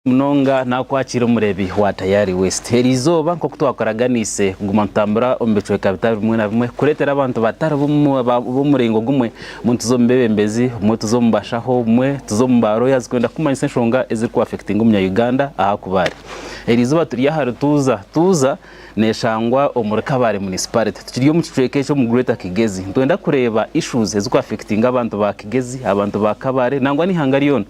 Munonga nakwakira omureebi wa Tayari West. Eriizooba nk'oku twakuraganiise kuguma nitutambura omu bicweka bitari bimwe na bimwe kureetera abantu batari b'omuringo gumwe, obumwe tuza omu beebembezi, obumwe tuza omu bashaho, obumwe tuza omu ba lawyers kwenda kukumanyisa enshonga ezirikuaffectinga omunya Uganda ahu arikuba ari. Eriizooba turi aha Rutuuza. Tuuza neshangwa omuri Kabale Municipality. Tukiri omu kicweka ekyo omu Greater Kigezi. Nitwenda kureeba issues ezirikuaffectinga abantu ba Kigezi, abantu ba Kabale nangwa n'eihanga ryona.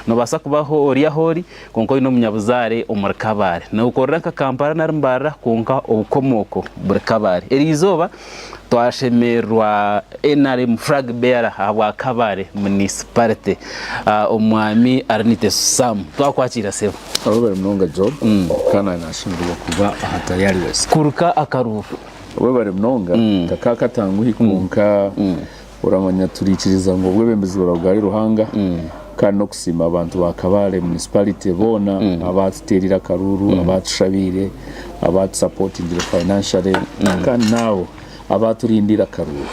Noobaasa kuba ori ahu ori kwonka oine omunyabuzaare omuri Kabale. Nookorera nka Kampala nari Mbarara kwonka obukomooko buri Kabale. Eri izooba twashemererwa nrm flag bearer ahabwa Kabale Municipality, Omwami Arnite Sam. Twakwakiira sebo. Webare munonga Job, kandi naanye nashemererwa kuba aha Tayari West. Kuruka akaruuru. Webare munonga, kakaba katanguhi kwonka Oramanya turiikiriza ngu obwebembezi buraruga ahari Ruhanga kandi n'okusiima abantu ba Kabale Municipality boona abaatuteereire akaruuru, abaatushabiire, abaatusapotingire financially kandi n'abo abaaturindiire akaruuru.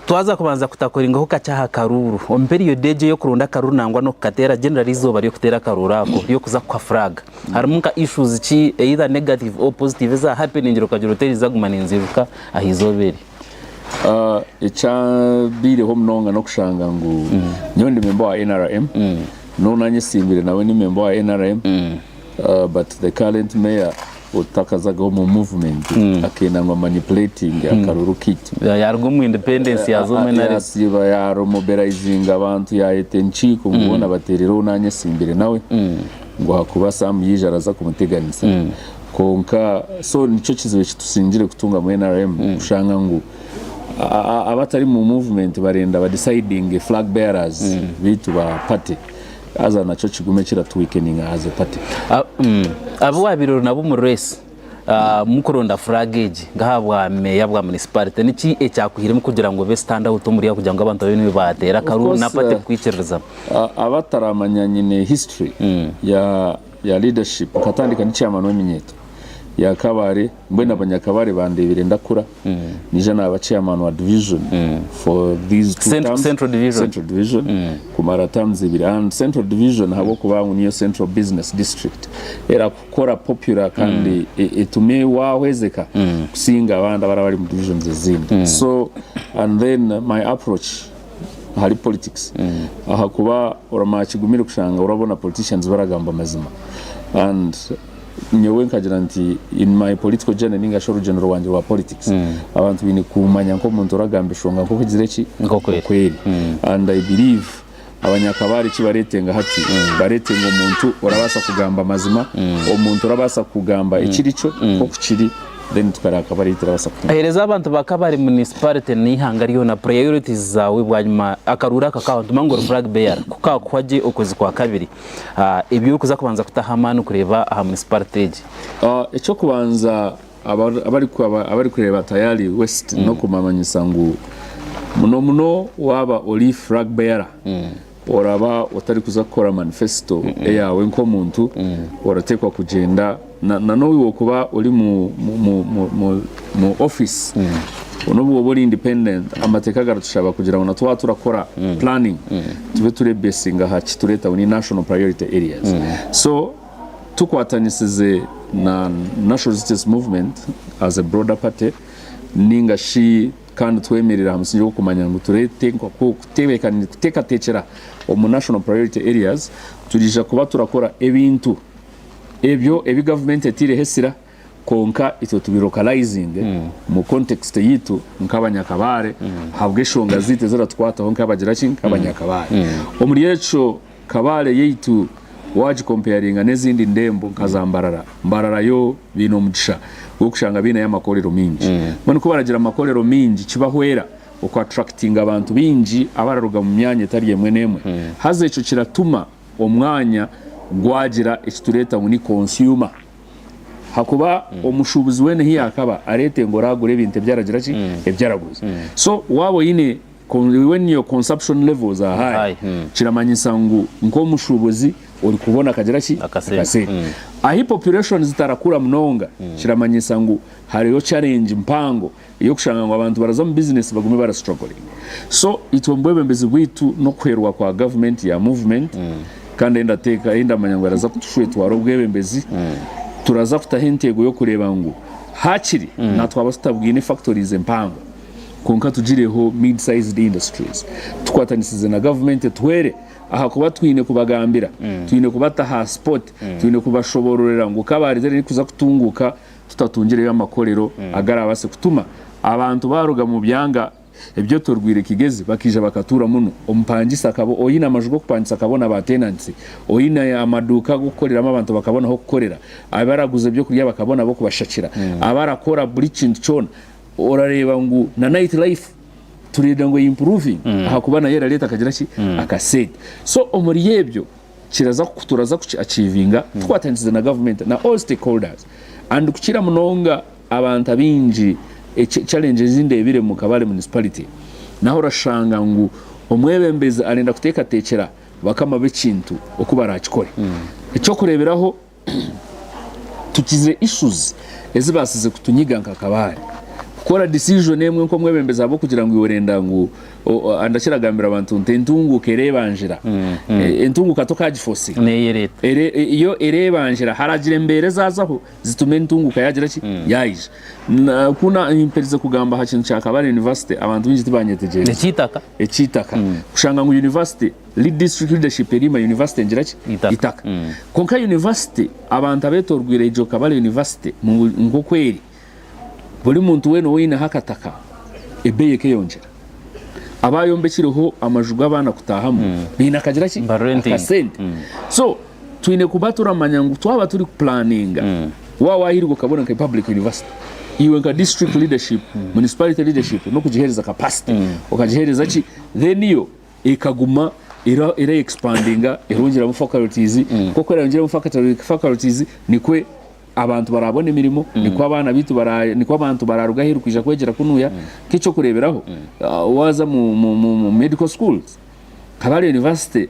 Twaza kubanza kutakoringaho kakye aha karuuru. Omu period egyo ey'okuronda akaruuru nangwa n'okukateera, generally eizooba ry'okuteera akaruuru ako ry'okuza kukuha flag, harimu nka issues ki either negative or positive eza happeningire okagira oti eri zaguma ninziijuka aha izooba eri? Ekyabaireho munonga n'okushanga ngu nyowe ndi memba wa NRM, n'ou nanyesimbire nawe ni memba wa NRM but the current mayor otakazagaho omu movement akenda ngu amanipulatinge akaruru kaitu. Yaruga omu independence yaza omu NRM. Yasiiba yaromobilaizinga abantu yayeta enkiiko ngu boona bateerere ou nanyesimbire nawe ngu ahakuba Sam yaija araza kumuteganisa. Kwonka so nikyo kizibu eki tusingire kutunga mu NRM kushanga ngu abatari mu movement barenda ba decidinge flag bearers beitu ba party haza nakyo kigume kiratu weakeninga as a party. Abu wabaire ori nabo omu race mukuronda flag egi nkahabwa meeya bwa municipality niki ekyakuhiremu kugira ngu obe stand out omuri abo kugira ngu abantu babe niiwe bateera akaruru na party kukwikiririzamu? Abataramanya nyine history ya ya leadership nkatandika ndi chairman w'eminyeeto ya Kabale mbwenu abanyakabale bandeebire ndakura naija naaba chairman wa division for these two Cent- terms Central Division. Central Division kumara terms ibiri and Central Division ahabw'okuba ngu niyo Central Business District erakukora popular kandi e- etume wahwezeka kusinga abandi abaraba bari mu divisions ezindi so and then my approach ahari politics ahakuba oramanya kigumire kushanga orabona politicians baragamba amazima and nyowe nkagira nti in my political journey ninga shi orugyendo rwangye rwa politics abantu baine kumanya nk'omuntu oragamba eshonga nk'oku egizire ki Nk'oku eri. Oku eri and I believe abanyakabare eki baretenga hati baretenga omuntu orabaasa kugamba amazima omuntu orabaasa kugamba ekiri kyo nk'oku kiri then tukareeba Kabale ei turabaasa kutunga. Heereza abantu ba Kabale Municipality n'eihanga ryona priorities zaawe bwanyima akaruuru aka kaawe nitumanya ngu ori flag bearer ku kaakuhwa gye okwezi kwa kabiri ebi orikuza kubanza kutaho amaani kureeba aha municipality egi. Eky'okubanza abarikureeba Tayari West n'okumamanyisa ngu muno muno waaba ori flag bearer Oraba otarikuza kukora manifesito eyaawe nk'omuntu, orateekwa kugyenda na n'obu orikuba ori mu ofiisi, n'obu wooba ori independent, amateeka garatushaba kugira ngu na twaba turakora planning, tube turebesinga aha ki tureeta ngu ni national priority areas. So tukwatanisize na National Resistance Movement as a broader party ninga shi Kandi twemerera aha musingi gw'okumanya ngu tureeteekwa kuteekateekyera omu National Priority Areas, turiija kuba turakora ebintu ebyo ebi gavumenti etaireho esira kwonka itwe tubilocalizinge omu context yaitu nk'abanyakabaare ahabw'eshonga zaitu eziratukwataho nk'abagira ki? Nk'abanyakabaare. Omuri ekyo Kabale yaitu wagikompeyaringa n'ezindi ndembo nka za Mbarara, Mbarara yo baine omugisha gw'okushanga baineyo amakorero maingi. Mbwenu ku baragira amakorero maingi kibahwera oku attractinga abantu baingi abararuga mu myanya etari emwe n'emwe. Haza ekyo kiratuma omwanya gwagira ekitureeta ngu ni consumer. Hakuba omushuubuzi weena ahi yaakaba areetenga oraagura ebintu ebi aragira ki? Ebi araguza. So waaba oine When your consumption levels are high, kiramanyisa ngu nk'omushuubuzi orikubona akagira ki? Akasente. Ahi population zitarakura munonga, kiramanyisa ngu hariyo challenge mpango ey'okushanga ngu abantu baraza omu business bagume bara struggling. So itwe omu bwebembezi bwaitu n'okuhwerwa kwa government ya movement, Kandi ei ndateeka, ei ndamanya ngu araza kutushwetwara obwebembezi, turaza kutaho enteego y'okureeba ngu haakiri na twaba tutabwine factories empango kwonka tugireho mid sized industries tukwatanisize na gavumenti etuhwere ahakuba twine kubagambira, twine kubata aha spot, twine kubashoboororera ngu Kabale terikuza kutunguuka tutatungireyo amakorero agarabaase kutuma abantu baaruga mu byanga Ebyetorwire Kigezi bakaija bakatuura muno. Omupangisa akaba oine amaju g'okupangisa akabona ba tenants, oine amaduuka g'okukoreramu abantu bakabona ah'okukorera, abaraguza ebyokurya bakabona ab'okubashakira, abarakora buri kintu kyona. Orareeba ngu na night life tureeba ngu eimprovinga ahakuba nayo erareeta akagira ki? Akasente. So omuri ebyo kiraza turaza kuki achievinga tukwatanisize na gavumenti na all stakeholders and kukira munonga Abantu abaingi challenge ezi ndebire mu Kabale municipality naho orashanga ngu omwebembezi arenda kutekatekyera bakama b'ekintu oku barakikore. Ekyokureberaho tukize issues ezibasize kutunyiga nka Kabale kukora decision emwe nk'omwebembezi ahabw'okugira ngu iwe orenda ngu ndakira gambira abantu nti entunguka erebangira entunguka tokagifosinga yo erebangira haragira embera ezazaho zitume entunguka yagira ki? Yaija. Na- Ku na- mperize kugamba aha kintu kya Kabale University, abantu baingi tibanyetegyereza. Eky'eitaka. Eky'eitaka. Kushanga ngu university, lead district leadership eriima university engira ki? Eitaka. Eitaka. Kwonka university, abantu abetorwire egyo Kabale University mu- nk'oku eri, buri muntu weena owaineho akataka, ebeeyi ekeyongyera. Abayombekireho amaju g'abaana kutaahamu, baine akagira ki? Ba renting. Akasente. So, Twine kuba turamanya ngu twaba turi kupulaninga, waaba waahirwa okabona nka public university, iwe nka district leadership, municipality leadership n'okugiheereza capacity, okagiheereza ki, then yo ekaguma era era expandinga erongyeramu faculties, nk'oku erayongyeramu faculties nikwo abantu baraabona emirimo, nikwo abaana baitu bara nikwo abantu baraaruga aheeru kwija kwegyera kunuya. Nk'eky'okureeberaho, waaza mu mu mu medical schools, Kabale University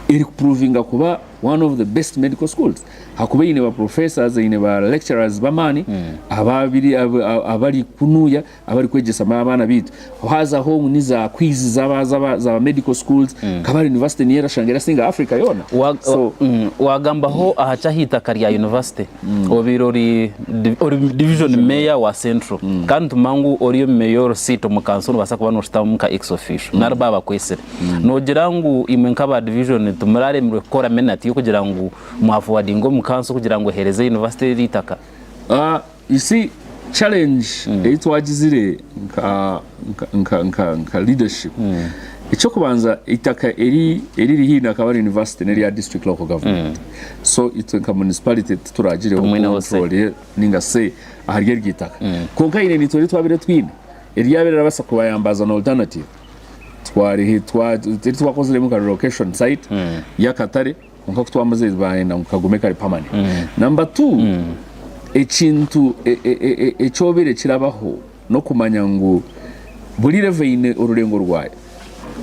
eri kupuruvinga kuba one of the best medical schools ahakuba eine ba professors eine ba lecturers b'amaani ababiri abari kunuya abari kwegyesa abaana baitu hazaho ngu niza quiz zaba zaba zaba medical schools Kabale University niyo erashanga erasinga Africa yoona so Wagambaho aha ky'ahaitaka rya university obaire ori ori division mayor wa central kandi nitumanya ngu ori omu mayoral seat omu kanso nobaasa kuba noshutamamu nka ex officio nari baaba bakwesire. Noogira ngu imwe nk'aba division timuraremirwe kukora minute y'okugira ngu mwaforwardinga omu kanso kugira ngu eheereze university eri eitaka? You see, challenge ei twagizire nka, nka, nka, nka, nka leadership, eky'okubanza eitaka eri eriri haihi na Kabale University n'erya district local government. So itwe nka municipality tituragireho Tumwineho say. control ninga say ahari eryo itaka. Kwonka haine naitwe eri twabaire twine, eryabaire rirabaasa kubayamba as an alternative. Twari twa eri twakoziremu nka relocation site y'akatare kwonka ku twamazire bayenda ngu kagume kari permanent. Number two, ekintu e- e- e- e- ekyobire kirabaho n'okumanya ngu buri level eine orurengo rwayo.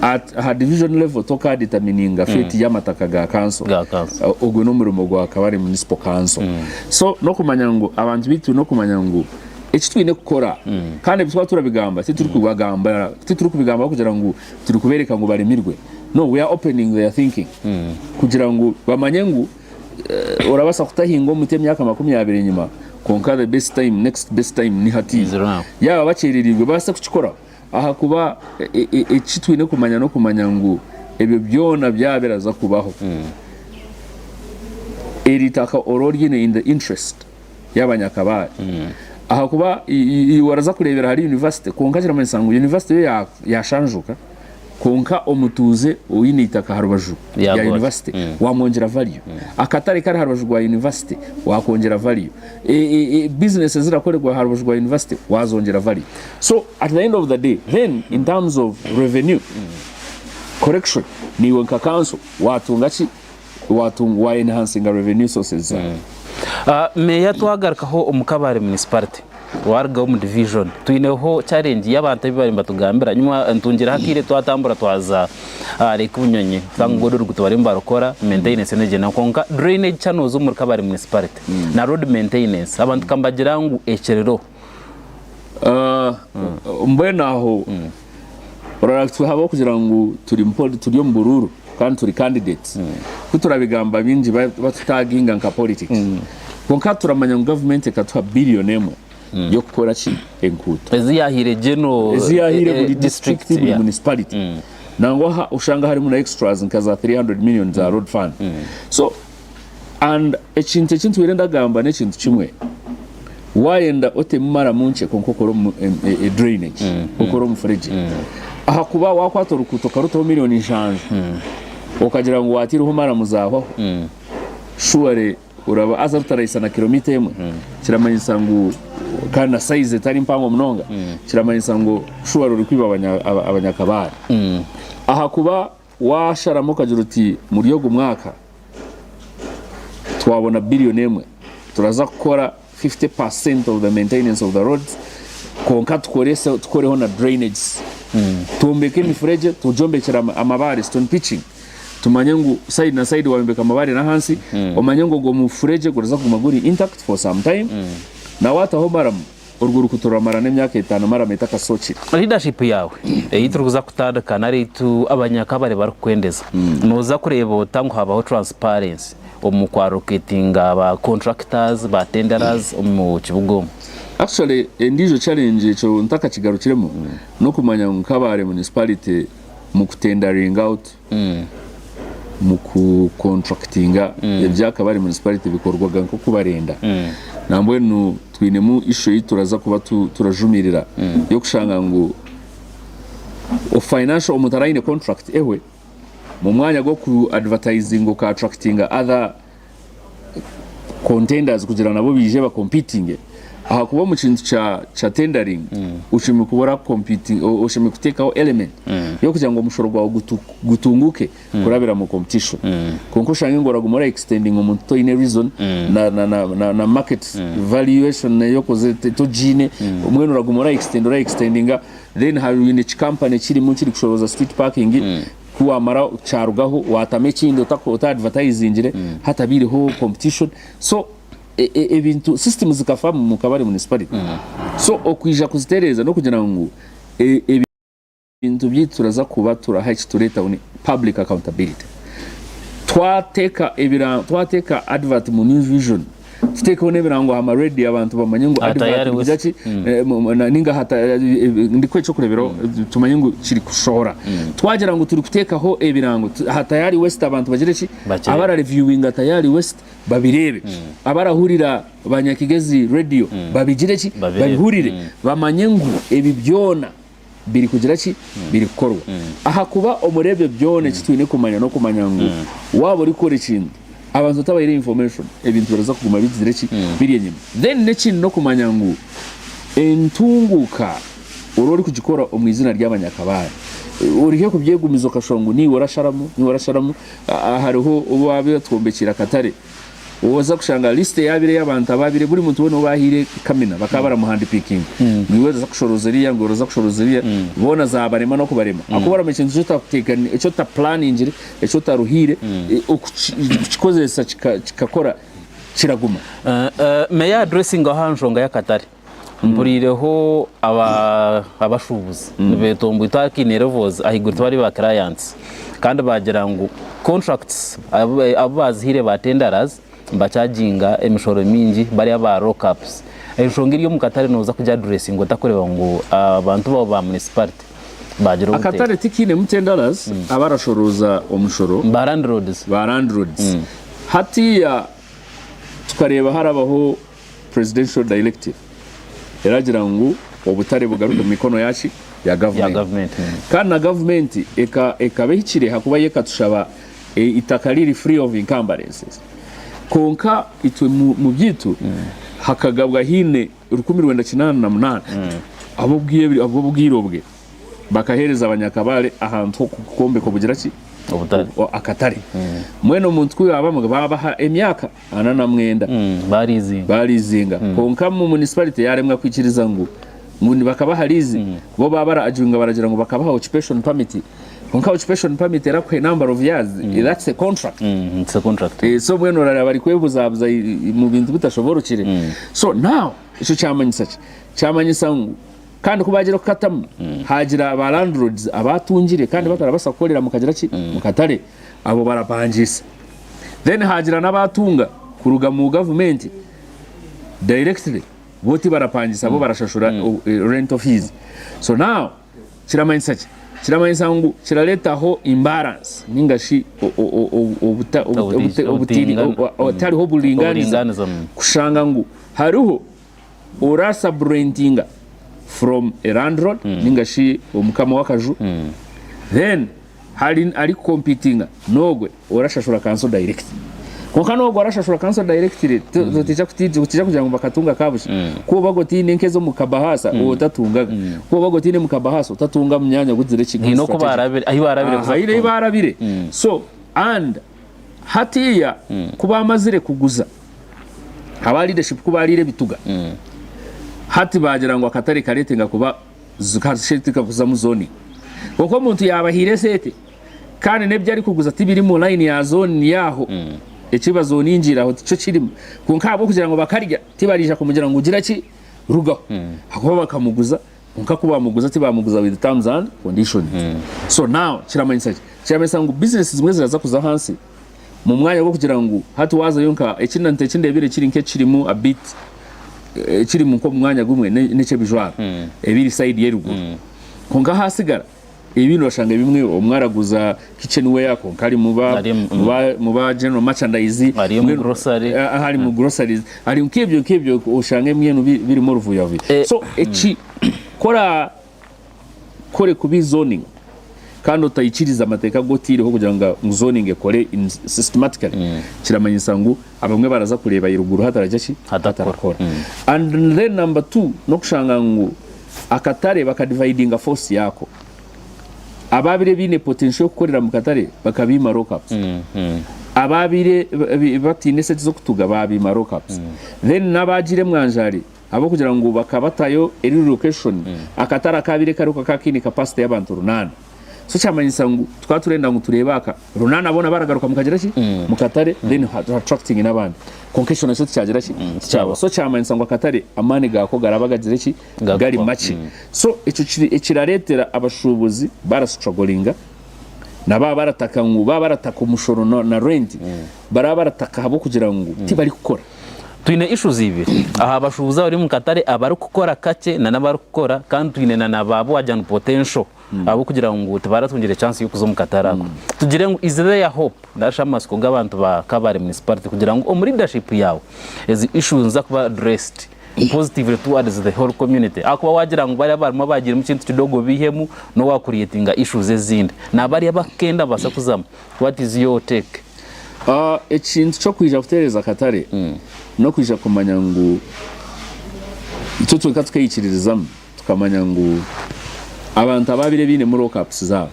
At aha division level toka determininga fate y'amataka ga council. Ga council. Ogwo n'omurimo gwa Kabale Municipal Council. So n'okumanya ngu abantu baitu n'okumanya ngu Eki twine kukora, kandi ebi twaba turabigamba titurikubagamba titurikubigambaho kugira ngu turikubereka ngu baremirwe. No, we are opening their thinking kugira ngu bamanye ngu orabasa kutahinga omuti emyaka 20 enyima kwonka the best time, next best time ni hati. Is now. Yaaba bakyereriirwe babaase kukikora ahakuba eki twine kumanya n'okumanya ngu ebyo byona byaba biraza kubaho, eri itaka ora oryine in the interest y'abanyakabaare ahakuba iwe oraza kureebera ahari yunivasite kwonka kiramanyisa ngu yunivasite yo yashanjuka kwonka omutuuze oine eitaka aha rubaju rya yunivasite wamwongyera value, akatare kari aha rubaju rwa yunivasite wakongyera value, bizinesi ezirakorerwa aha rubaju rwa yunivasite wazongyera value. So at the end of the day then in terms of revenue correction naiwe nka kanso watunga ki? Watunga wa enhancinga revenue sources zaawe. Meeya twagarukaho omu Kabale Municipality warugaho omu division twineho challenge y'abantu ebi bariyo nibatugambira nyuma ntungireho akaire twatambura twaza Lake Bunyonyi thank God oruguuto bariyo nibarukora maintenance negyenda kwonka drainage channels omuri Kabale Municipality na road maintenance abantu kambagira ngu ekiriro. Mbwenu aho orara ahabw'okugira ngu turi omu buruuru. kandi turi candidates ku turabigamba bingi batutaginga nka politics kwonka turamanya ngu gavumenti ekatuha billion emwe y'okukora ki enkuuto Ezi yahaire general ezi yahaire buri district buri municipality nangwa aha oshanga harimu na extras nka za 300 million za road fund so and ekintu eki ntwire ndagamba n'ekintu kimwe wayenda otemu maramu nkye kwonka okore omu e drainage okore omufuregye ahakuba wakwata orukuuto okarutaho million nshanju okagira ngu watiireho maramu zahwaho surely Oraba haza rutarahisya na kilomita emwe, kiramanyisa ngu kandi na size etari mpango munonga, kiramanyisa ngu shuwa ruri kwiba abanyakabaare. Ahakuba washaramu okagira oti muri ogu mwaka twabona billion emwe, turaza kukora 50% of the maintenance of the roads kwonka tukorese tukoreho na drainages. Twombeke emifuregye, tugyombekyere amabaare, stone pitching. Tumanye ngu side na side wayombeka amabaare n'ahansi, omanye ngu ogwo mufuregye guraza kuguma guri intact for some time, na wataho maramu, orwo rukuuto ruramara n'emyaka etaano maramu etakasookire. Leadership yaawe ei turikuza kutandika nari ei abanyakabare barikukwendeza, nooza kureeba ota ngu habaho transparency omu ku allocatinga ba contractors, ba tenderers omu kibuga omu? Actually endiijo challenge ekyo ntakakigarukiremu, n'okumanya ngu Kabale municipality mu kutendaringa out, mu ku contractinga ebya Kabale municipality bikorwaga nk'oku barenda. Nambwenu twinemu issue ei turaza kuba turajumirira y'okushanga ngu financial omuntu araba aine contract ehwe, mu mwanya gw'oku advertisinga oka attractinga other contenders kugira nabo baije ba competinge ahakuba omu kintu kya kya tendering oshemereire kuba ora competing oshemereire kuteekaho element y'okugira ngu omushoro gwawe gutu gutunguke kurabira mu competition kwonka oshange ngu oraguma ora extending omuntu toine reason na na na na na market valuation nayo okoze togiine mbwenu oraguma ora extend ora extendinga then haine ekikampani ekirimu kirikushoroza street parking Ku wamara kyarugaho watamu ekindi ota advertisingire hatabaireho competition so ebintu system zikafa mu Kabale municipality so okwija kuzitereeza n'okugira ngu ebintu byaitu turaza kuba turaha ekitureetaho ni public accountability twateeka twateeka advert mu new vision Tuteekeho n'ebirango aha ma-radio abantu bamanye ngu Aha advert Tayari nikugira West. ki ninga aha ndikuha eky'okureeberaho tumanye ngu kiri kushohora. Twagira ngu turi kuteekaho ebirango aha Tayari West abantu bagire ki? Bakireebe. Abara reviewinga Tayari West babireebe. Abarahurira Banyakigezi radio babigire ki? Babireebe. Babihurire. Bamanye ngu ebi byona biri kugira ki? Biri kukorwa. Ahakuba omuri ebyo byona eki twine kumanya n'okumanya ngu waaba orikukora ekintu abantu otabahaire information ebintu biraza kuguma bigizire ki? Biri enyima. Then n'ekindi n'okumanya ngu entunguuka oraba orikugikora omu izina ry'abanyakabaare orihe kubyegumiza okashusha ngu niiwe orasharamu, niiwe orasharamu, hariho obu baabaire batwombekiire akatare Waza kushanga list eyabaire ey'abantu ababaire buri muntu weena ou bahaire kamina bakaba baramuhandipikinga ngu iwe oza kushoroza eriya ngu iwe oza kushoroza eriya boona zabarema n'okubarema ahakuba oramanya ekintu eki otakuteekani eki otaplaningire eki otaruhiire okukikozesa kikakora kiraguma. May I addressinga aha nshonga y'akatare? Mpuriireho abashuubuzi nibetomboita aha Kiine Levels ahaiguru tibari ba clients kandi baagira ngu contracts abu baazihaire ba tenderers nibacharginga emishoro mingi bari aba lock ups. Enshonga eri omu katare nooza kugi addressinga ota kureeba ngu abantu baawe ba municipality baagira obute. Akatare tikiinemu tenderers abarashorooza omushoro. Ba landlords. Ba landlords. Hatiiya tukareeba harabaho Presidential Directive eragira ngu obutare bugaruke omu mikono yaki? Ya Ya gavumenti. gavumenti. Kandi na gavumenti eka ekaba ehikire ahakuba yo ekatushaba eitaka riri free of encumbrances. Kwonka itwe mu mu byaitu hakagabwa haine 1988 ab'obwire ab'obwire obwe bakaheereza abanyakabare ahantu h'okwombeka obugira ki? Obutare. Akatare. Mbwenu omuntu ku yaabamu baabaha emyaka 49. Baarizinga. Baarizinga. Kwonka mu municipality yaaremwa kwikiriza ngu ngu nibakabaha liizi, bo baaba bara arguinga baragira ngu bakabaha occupation permit. Kwonka occupation permit erakuha a number of years, that's a contract. It's a contract. So mbwenu orareeba bari kwebuzabuza mu bintu bitashoborokire. So now ekyo kyamanyisa ki? Kyamanyisa ngu. Kandi ku baagira kukatamu, haagira ba landlords abaatungire kandi batarabaasa kukorera mukagira ki? Mu katare. Abo barapangiisa. Then haagira n'abaatunga kuruga mu gavumenti directly, bo tibarapangisa, bo barashashura rental fees. So now kiramanyisa ki? Kiramanyisa ngu kirareetaho imbalance ninga shi obutariho buringaaniza kushanga ngu hariho ora subrentinga from a landlord ninga shi omukama w'akaju then hari ari kucompetinga n'ogwe orashashura kanso direct. Kwonka n'ogwe orashashura kanso directly totija kutija kugira ngu bakatunga kabusha. Ku obaga otiine nk'ez'omu kabahasa otatungaga. Ku obaga otiine mu kabahasa otatunga munyanya gugire ki Haine oku barabire, ahi barabire kuza Haine ahi kutunga. barabire. So and hatiya ku bamazire kuguza aba leadership ku bariire ebituga hati bagira ngu akatare karetenga kuba kakuzamu zoning. Kwonka omuntu yabahaire esente kandi n'ebi arikuguza tibiri mu line ya zone yaaho eki bazoningiire aho tikyo kirimu. Kwonka ahabw'okugira ngu bakarya tibariija kumugira ngu gira ki rugaho ahakuba bakamuguza kwonka ku bamuguza tibamuguza with terms and conditions. So now kiramanyisa ki? Kiramanyisa ngu business zimwe ziraza kuza ahansi mu mwanya gw'okugira ngu hati waazayo nka eki ndeebire kiri nk'ekirimu a bit ekirimu nk'omu mwanya gumwe n'eky'ebijwaro ebiri sayidi y'eruguru. Kwonka haasigara ebindi orashanga ebimwe omwe araguza kitchen ware kwonka ari muba Ari mu- muba muba general merchandise Ari omu mbwenu- grocery. Ari mu groceries ari nk'ebyo nk'ebyo oshange mbwenu birimu oruvuyavuya. So eki kora kore kubi zoning kandi otaikiriza amateeka agu otaireho kugira ngu zoning ekore in systematically kiramanyisa ngu abamwe baraza kureeba iruguru hataragya ki Hatakora. hatarakora. And then number two n'okushanga ngu akatare bakadividinga force yaako. Abaabire baine potential y'okukorera mu katare bakabiima lockups. Abaabire bataine esente z'okutuga baabiima lockups. Then n'abaagiire mwanjaari ahabw'okugira ngu bakabatayo eri relocation, akatare akaabaire kariho kakaba kaine capacity y'abantu runaana. So kyamanyisa ngu tukaba turenda ngu tureebe aka runaana boona baragaruka mukagira ki? Mukatare then attracting n'abandi. Kwonka ekyo nakyo tikyagira ki? Tikyabaho. So kyamanyisa ngu akatare amaani gaako garaba gagire ki? Gari makye. So ekyo kirareetera abashuubuzi barastrugglinga na baaba barataka ngu baaba barataka omushoro na rent baraba barataka ahabw'okugira ngu tibarikukora. Twine issues ibiri aha bashuubuzi abari omu katare abarikukora kakye na n'abarikukora kandi twine na na ba wagira ngu potential ahabw'okugira ngu tibaratungire chance y'okuza omu katare ako. Tugire ngu is there hope narishi amatsiko g'abantu ba Kabale municipality kugira ngu omu leadership yaawe ezi issues niziza kuba addressed positively towards the whole community ahakuba wagira ngu bariya abarimu abagiiremu ekintu kidogo obaihemu n'owa creatinga issues ezindi. Na bariya abakukenda nibabaasa kuzamu. What is your take? Ekintu ky'okwija kuteereza akatare n'okwija kumanya ngu itwe twenka tukeikiririzamu tukamanya ngu abantu abaabaire bainemu lockups zaabo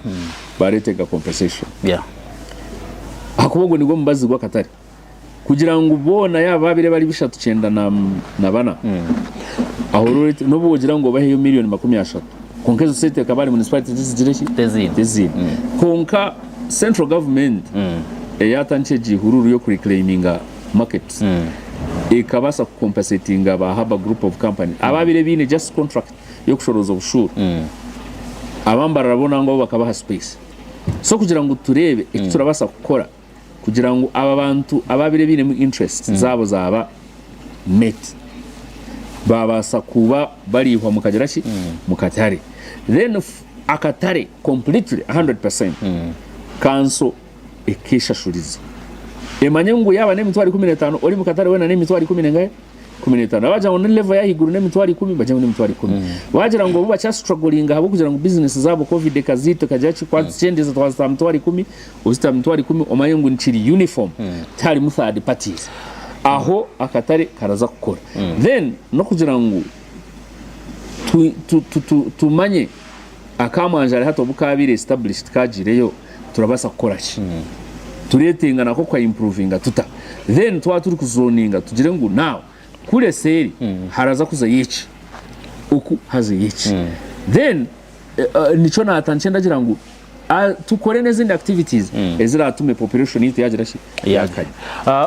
baareetega compensation. Ahakuba ogwo nigwo mubazi gw'akatare. Kugira ngu boona yaaba baabaire bari bishatu kyenda na bana, aho n'obu wogira ngu obaheyo miriyoni 30, kwonka ezo sente Kabale Municipality tizigire ki? Teziine. Teziine. Kwonka central government eyatandikire egi hururu y'okureclaiminga markets ekabaasa kucompensatinga ba Harbour Group of Company abaabaire baine just contract y'okushorooza obushuuru. Abambarara bo nangwa bo bakabaha space. So kugira ngu tureebe eki turabaasa kukora kugira ngu aba bantu abaabaire bainemu interest zaabo zaaba met baabaasa kuba bariihwa mukagira ki? Mukatare. Then akatare completely 100% kanso ekeshashuriza. Emanye ngu yaaba n'emitwaro 15 ori mukatare weena n'emitwaro ikumi n'engahe? 15. Baagira ngu ni level y'ahaiguru n'emitwaro 10, bagire ngu n'emitwaro 10. Baagira ngu obu bakyastrugglinga ahabw'okugira ngu business zaabo covid ekaziita ekagira ki, twazikyendeeza twazita aha mitwaro 10, ozita aha mitwaro 10 omanye ngu nikiri uniform tiharimu third parties. Aho akatare karaza kukora. Then n'okugira ngu tumanye aka mwanjari hati obu kabaire established kagiireyo turabaasa kukora ki? Tureetenga nako kwa improvinga tuta? Then twaba turi kuzoninga tugire ngu now kuri eseeri haraza kuzayo eki, oku hazeyo eki. Then nikyo naatandikire ndagira ngu. Tukore n'ezindi activities eziratume population yaitu yagira ki? Yakanya.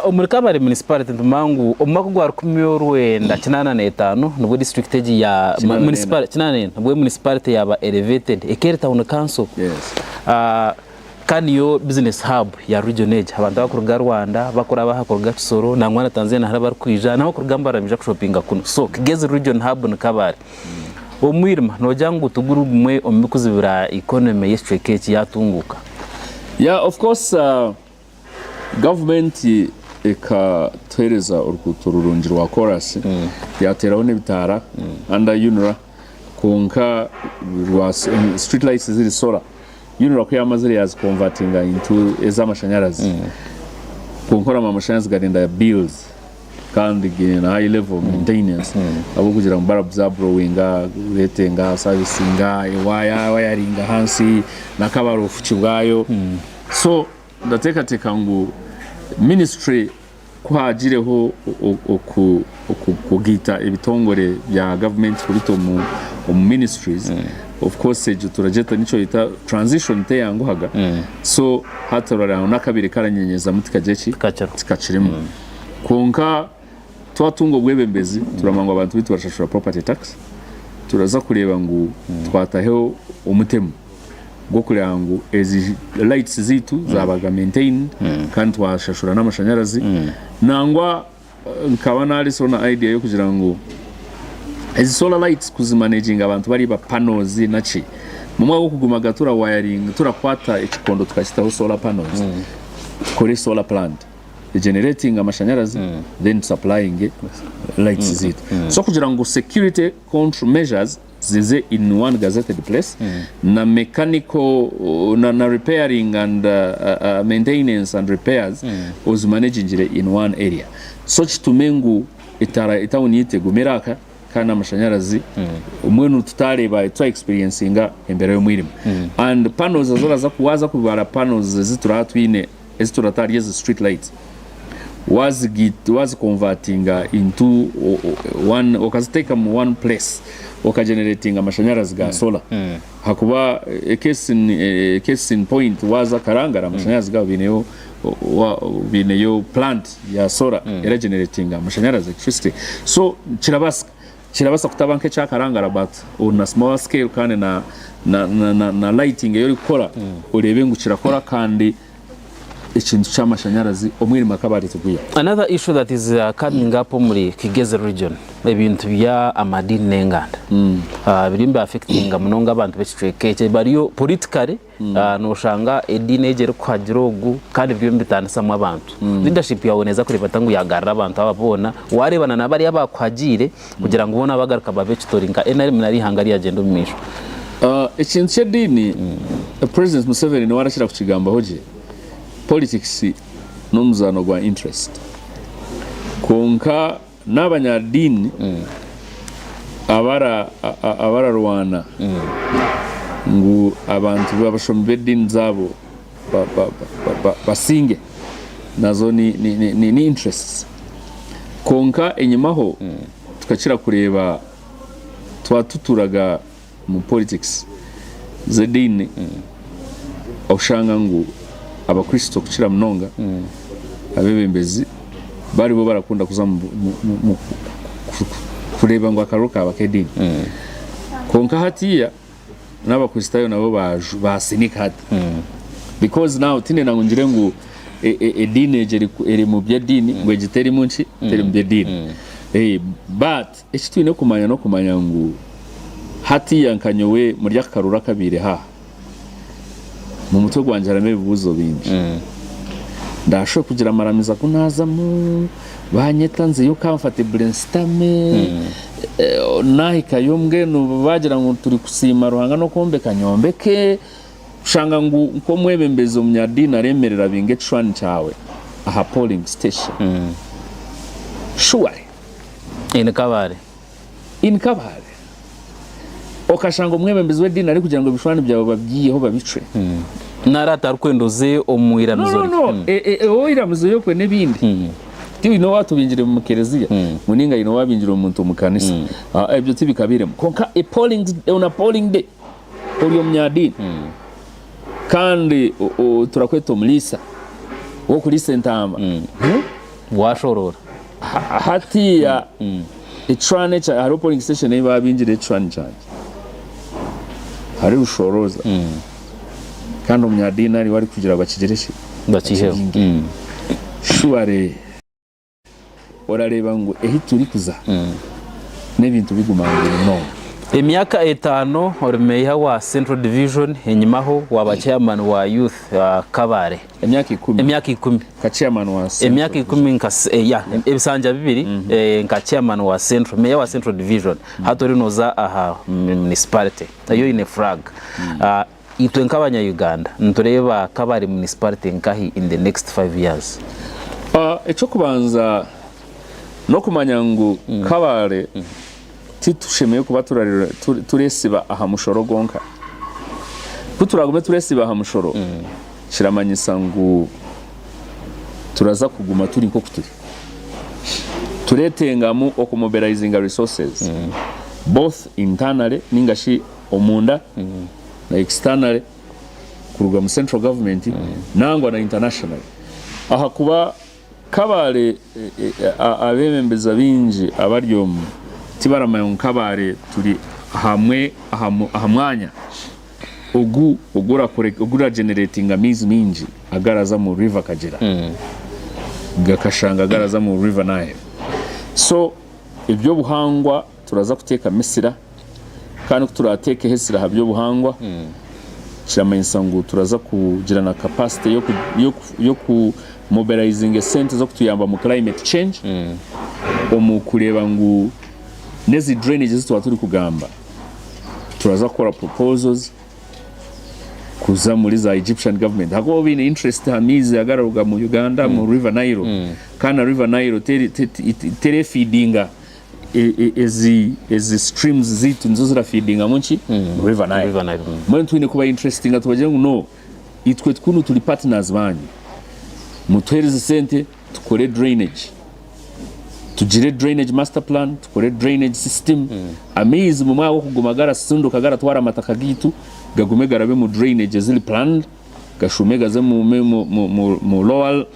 Omuri Kabale Municipality nitumanya ngu omu mwaka ogwa 1985 nibwo district egi ya municipality 84 nibwo municipality yaba elevated ekeeri town council. Yes. Ka niyo business hub ya region egi abantu abakuruga Rwanda bakuraba aha kuruga Kisoro nangwa na Tanzania hariho abarikwija n'abakuruga Mbarara nibaija kushopinga kunu so Kigezi region hub ni Kabale. Omwirima noogira ngu tiguri gumwe omu birikuzibira economy y'ekicweka eki yaatunguuka? Yeah of course gavumenti ekatuheereza oruguuto rurungi rwa koorasi yateeraho n'ebitaara under UNRA kwonka rwa street lights ziri solar UNRA ku yamazire yaziconvertinga into ez'amashanyarazi kwonka oramanya amashanyarazi garenda bills. Kandi gaine na high level maintenance ahabw'okugira ngu bulb zaburowinga, oretenga savisinga, ewaya wayaringa ahansi n'akabare obufuki bwayo. So ndateekateeka ngu ministry ku haagireho okugaita ebitongore bya gavumenti kubita omu ministries, of course egyo turagyeta nikyo oyeta transition teyanguhaga so hati orareeba ngu n'akabire karanyenyezamu tikagira ki? Tikakirimu. Kwonka twatunga obwebembezi turamanya ngu abantu baitu barashashura property tax, turaza kureeba ngu twataho omutemu gw'okureeba ngu ezi lights zaitu zabaga maintained kandi twashashura n'amashanyarazi. Nangwa nkaba naretsireho na idea y'okugira ngu ezi solar lights kuzimanaginga abantu bariba panels naki, mumwe ahabw'okugumaga tura wiringa turakwata ekikondo tukakitaho solar panels tukore solar plant. Generating amashanyarazi then supplying lights zaitu. So kugira ngu security control measures zize in one gazetted place na mechanical na, na repairing and maintenance and repairs ozimanagingire in one area. So kitume ngu etara etawuni yaitu egume eraaka kandi n'amashanyarazi mbwenu tutareeba tuta experiencinga embeera y'omwirima. And panels ezi oraza waaza kubara panels ezi turaba twine ezi turata ahari ezi street lights wazi convertinga into one okaziteeka mu one place oka generatinga amashanyarazi ga solar ahakuba case in, case in point waza Karangara amashanyarazi gaabo baineyo baineyo plant ya solar era generatinga amashanyarazi electricity so kirabaasika Kirabasa kutaba nk'ekya Karangara but on a smaller scale kandi na na na na, na lighting ei orikukora oreebe ngu kirakora kandi ekintu ky'amashanyarazi omwirima kabare tigwiha. Another issue that is coming up omuri Kigezi region ebintu bya amadiini n'enganda biriyo nibi affectinga munonga abantu b'ekicweka eki bariyo politically Noshanga ediini egi erikuhagira ogu kandi biriyo nibitanisamu abantu. Leadership yaawe neeza kureeba eta ngu yaagarura abantu aba boona, waareebana na bariya abaakuhagiire kugira ngu boona bagaruka babe ekitori nka NRM nari eihanga ryagyenda omu maisho. Ekintu ky'ediini, President Museveni niwe arakira kukigambaho gye, politics n'omuzaano gwa interest kwonka N'abanyadiini abararwana ngu abantu abashomi b'ediini zaabo basinge nazo ni interests. Kwonka enyimaho tukakira kureeba twatuturaga omu politics z'ediini oshanga ngu abakristo kukira munonga abebembezi baribo barakunda kuza kureeba ngu akaruru kaaba ak'ediini kwonka hatiya n'abakristayo nabo basinika hati because now tindenda ngu ngire ngu ediini egi eri mu by'ediini ngu egi terimu nki teri mu by'ediini but Eki twine kumanya n'okumanya ngu hatiiya nka nyowe muri aka karuru akabaireho aha, omu mutwe gwangye harimu ebibuuzo bingi. Ndaashube kugira amaramizo agu naazamu, baanyeta nzeyo comfortably nsitame, naahikayo mbwenu baagira ngu turikusiima Ruhanga n'okwombeka nyombeke, kushanga ngu nk'omwebembezi omunyadiini areemerera abinga ekishushani kyawe aha polling station. Surely. In Kabale. In Kabale. Okashanga omwebembezi w'ediini arikugira ngu ebishwani byawe babyiheho babicwe. Nari atarikwenda oze omu iramizo rye. No, no, no. Owe iramizo ryokwe n'ebindi. Tihaine owaatubingire omu kereziya ngu nainga haine owaabingire omuntu omu kanisa. Ebyo tibikabiremu. Kwonka a polling, on a polling day, ori omunyadiini. Kandi turakweta omuriisa w'okuriisa entaama. Washoroora. Hatiiya ekishushani ekya hariho polling station ei baabingire ekishushani kyangye hari Rushoroza kandi omunyadiini ariho arikugira ngu bakigire ki? Bakiiheho. Bakibinge. Surely orareeba ngu ehi turikuza n'ebintu bigumangire munonga. Emyaka etaano ori meeya wa Central Division enyimaho waaba chairman wa youth Kabale. Emyaka ikumi. Emyaka ikumi. Nka chairman wa Central. Emyaka ikumi nka yeah, ebisanja bibiri nka chairman wa Central, meeya wa Central Division. Hati ori noza aha municipality eyi oine flag. Itwe nk'abanya Uganda nitureeba Kabale municipality nkahi in the next 5 years? Eky'okubanza n'okumanya ngu Kabale titushemereire kuba turesiba aha mushoro gwonka. Ku turagume turesiba aha mushoro, kiramanyisa ngu turaza kuguma turi nk'oku turi. Turetengamu okumobilizinga resources both internally ninga shi omunda na externally kuruga mu central government nangwa na internationally ahakuba Kabale abebembezi abaingi abari omu tibaramanya ngu Kabale turi hamwe aha mwanya ogu ogura generatinga amaizi maingi agaraza mu river Kagyera gakashanga garaza mu river Nile so ebyobuhangwa turaza kuteekamu esira kandi ku turateekeho esira aha by'obuhangwa kiramanyisa ngu turaza kugira na capacity y'oku mobilizinga esente z'okutuyamba omu climate change omu kureeba ngu n'ezi drainage ezi twaba turikugamba turaza kukora proposals kuza muri za Egyptian government ahakuba bo baine interest aha maizi agararuga mu Uganda mu River Nile kandi na River Nile terefeedinga ezi ezi streams zaitu nizo zirafeedingamu nki River Nile. River Nile. Mbwenu twine kuba interestinga tubagire ngu no itwe kunu turi partners banyu mutuhereze sente tukore drainage tugire drainage master plan tukore drainage system amaizi mu mwanya gw'okuguma garasinduka garatwara amataka gaitu gagume garabe mu drainage eziri planned gashume gaze mu, mu, mu, mu, mu lower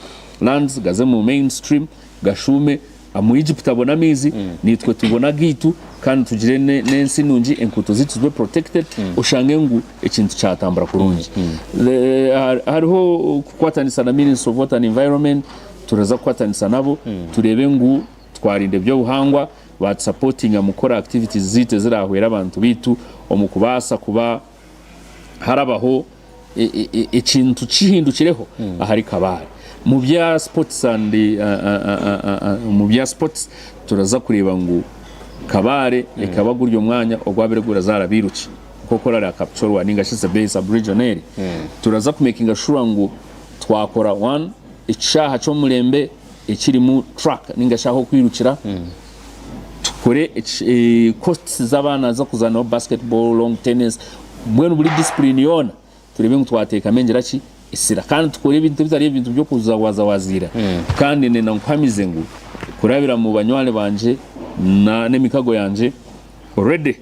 lands gaze mu main stream gashume Omu Egypt abone amaizi, naitwe tubone agaitu kandi tugire n'ensi nungi, enkuuto zaitu zibe protected, oshange ngu ekintu kyatambura kurungi. Hariho kukwatanisa na Ministry of Water and Environment, turaza kukwatanisa nabo tureebe ngu twarinda eby'obuhangwa, batusapotinga mu kukora activities zaitu ezirahwere abantu baitu omu kubaasa kuba harabaho ekintu kihindukireho ahari Kabale. Mu bya sports and omu bya sports turaza kureeba ngu Kabale ekaba guri omwanya ogwabire gurazaara abairuki nk'oku orareba Kapchorwa ninga shi Sebei sub region eri. Turaza kumekinga sure ngu twakora one ekishaaha ky'omurembe ekirimu track ninga shi ah'okwirukira. Tukore courts z'abaana z'okuzaanaho basketball, long tennis, mbwenu buri discipline yoona tureebe ngu twateekamu engira ki esira kandi tukore ebintu ebitari ebintu by'okuzawazawaziira kandi nenda nkuhamize ngu kurabira mu banywani bangye n'emikago yangye already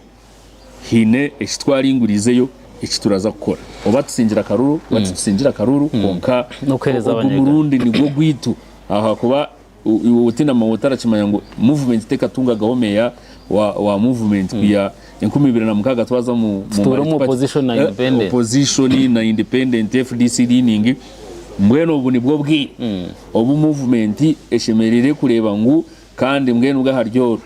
Haine eki twaringuriizeyo eki turaza kukora. Oba tusingire akaruru oba titusingire akaruru kwonka N'okuheereza ogu Abanyayuganda. murundi nigwo gwaitu ahakuba iwe otaine amahoro otarakimanya ngu movement tekatungagaho meeya wa, wa movement kwiha 2006 twaza mu, mu Tutuure omu multi-party opposition na eh, independent. opposition na independent FDC leaning mbwenu obu nibwo bwire obu movement eshemereire kureeba ngu kandi mbwenu bwe ahari oru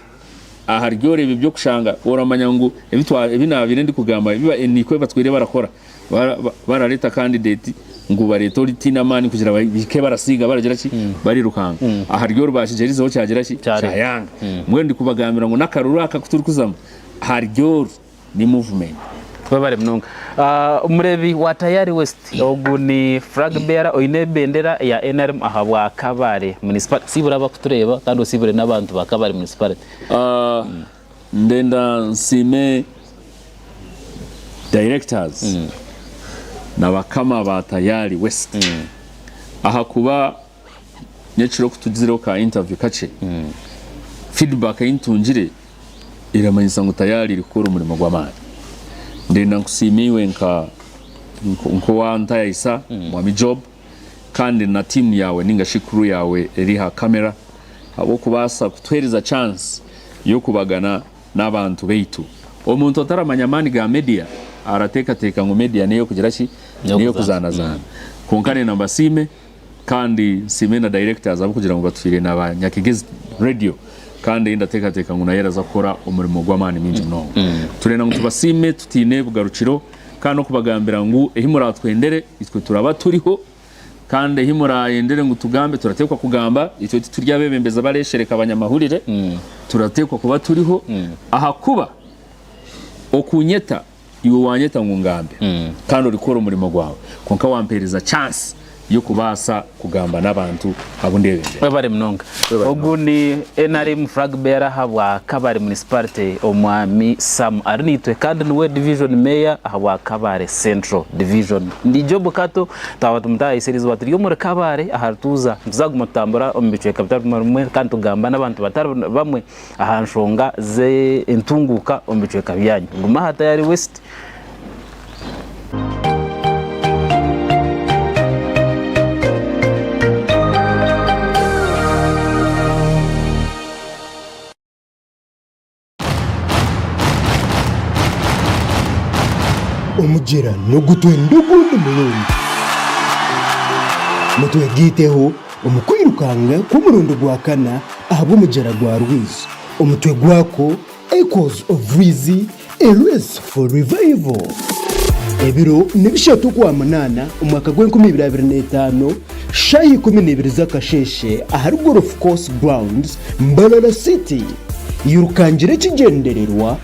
Ahari oreeba eby'okushanga oramanya ngu ebi naabaire ndikugamba nikwo batwire barakora. Barareeta candidate ngu bareete oritaine amaani kugira bahike barasiiga baragira ki barirukanga. Ahari oru baakigyerizeho kyagira ki kyayanga. Mbwenu ndikubagambira ngu n'akaruru aka aku turikuzamu ahari oru ni movement. Webare munonga. Omureebi wa Tayari West, ogu ni flag bearer oine ebendera ya NRM ahabwa Kabale Municipality. Siibura abakutureeba kandi osiibure n'abantu ba Kabale Municipality. Ndenda nsiime directors na bakama ba Tayari West ahakuba nyekiro kutugizireho ka interview kakye feedback ei ntungire eramanyisa ngu tayari eri kukora omurimo gw'amaani. Ndenda nkusiime iwe nka nk'owa Ntayayisa Mwami Job kandi na tiimu yaawe ninga shi crew yaawe eri aha camera ahabw'okubaasa kutuheereza chance y'okubagana n'abantu baitu. Omuntu otaramanya amaani ga media arateekateeka ngu media n'ey'okugira ki? N'ey'okuzaanazaana. Kwonka nenda mbasiime kandi nsiime na directors ahabw'okugira ngu batwire na ba Nyakigezi Radio kandi ndateekateeka ngu nayo eraza kukora omurimo gw'amaani maingi munonga. Turenda ngu tubasiime tutaine bugarukiro kandi n'okubagambira ngu ehi muratwendere itwe turaba turiho. Kandi ahi muraayendere ngu tugambe, turateekwa kugamba. Itwe tituri abeebembezi abareeshereka abanyamahurire, turateekwa kuba turiho, ahakuba okunyeta, iwe waanyeta ngu ngambe, kandi orikukora omurimo gwawe, kwonka wampeereza chance y'okubaasa kugamba n'abantu abu ndeebembera. Webare munonga. Ogu ni nrm flag bearer ahabwa Kabale Municipality Omwami Sam Arinaitwe kandi niwe division mayor ahabwa Kabale Central Division. Ndi Job Kato twaba tumutahayise erizooba turi omuri Kabale aha Rutuuza nituzaguma tutambura omu bicweka bitari bimwe na bimwe kandi tugamba n'abantu batari bamwe aha nshonga z'entunguuka omu bicweka byanyu. Guma aha Tayari West. Omugyera nigutwenda ogundi murundi. Mutwegaiteho omu kwirukanga kw'omurundi gwa kana ahabw'omugyera gwa Rwizi. Omutwe gwakwo Echoes of Rwizi, A Race for Revival. Ebiro ni bishatu Okwamunaana omwaka gw'enkumi ibiri abiri n'etaano, shaaha 12 z'akasheeshe ahari Golf Course Grounds, Mbarara City. Yirukangira ekigyendererwa.